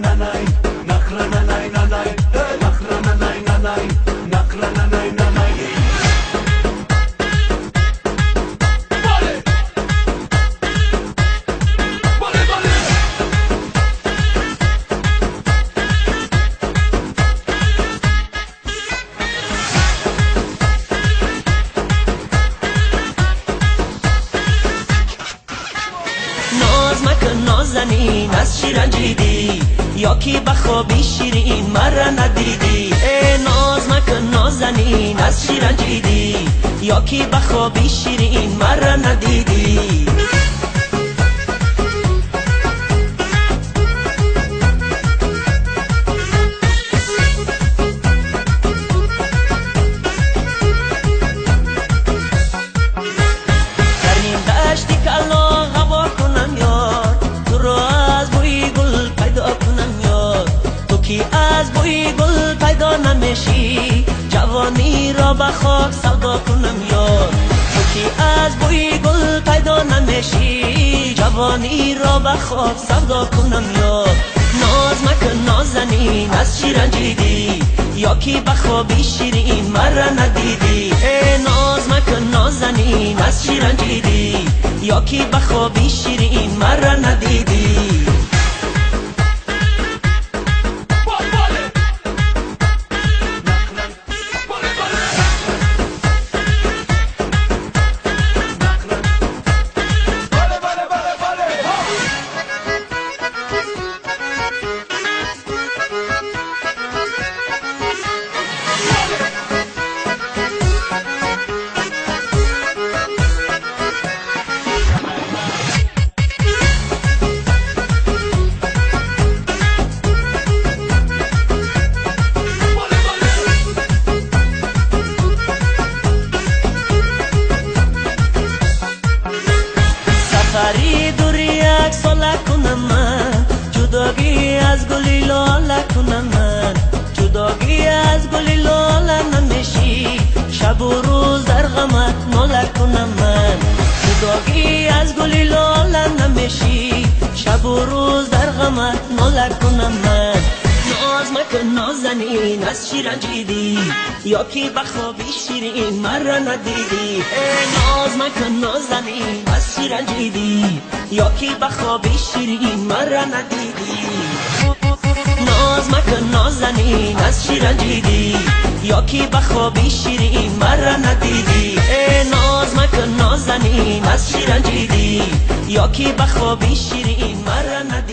нанай, нахра нанай нанай, нахра нанай нанай, нахра нанай нанай. نازنین از چی رنجیدی یا کی به خوابی شیرین مرا ندیدی؟ ای ناز مکن نازنین از چی رنجیدی یا کی به خوابی شیرین مرا ندیدی؟ در نیم دشتی کلا هوا کنم یار، تو را از بوی گل پیدا کنم یار. تو کی از بوی گل پیدا نمیشی، جوانی را به خاک سودا کنم یار. تو کی از بوی گل پیدا نمیشی، جوانی را به خاک سودا کنم یار. ناز مکن نازنین از چی رنجیدی یا کی به خوابی شیرین مرا ندیدی؟ ای ناز مکن نازنین از چی رنجیدی یا کی به خوابی شیرین مرا ندیدی؟ سفری دوری یک ساله کنم من، جداگی از گلی لاله کنم من. جداگی از گلی لاله نمیشی، شب و روز در غمت ناله کنم من. جداگی از گلی لاله نمیشی، شب و روز در غمت ناله کنم من. ناز مکن نازنین از چی رنجیدی یا کی به خوابی شیرین مرا ندیدی؟ ای ناز مکن نازنین از چی رنجیدی یا کی به خوابی شیرین مرا ندیدی؟ ناز مکن نازنین از چی رنجیدی یا کی به خوابی شیرین مرا ندیدی؟ ای ناز مکن نازنین از چی رنجیدی یا کی به خوابی شیرین مرا ندیدی؟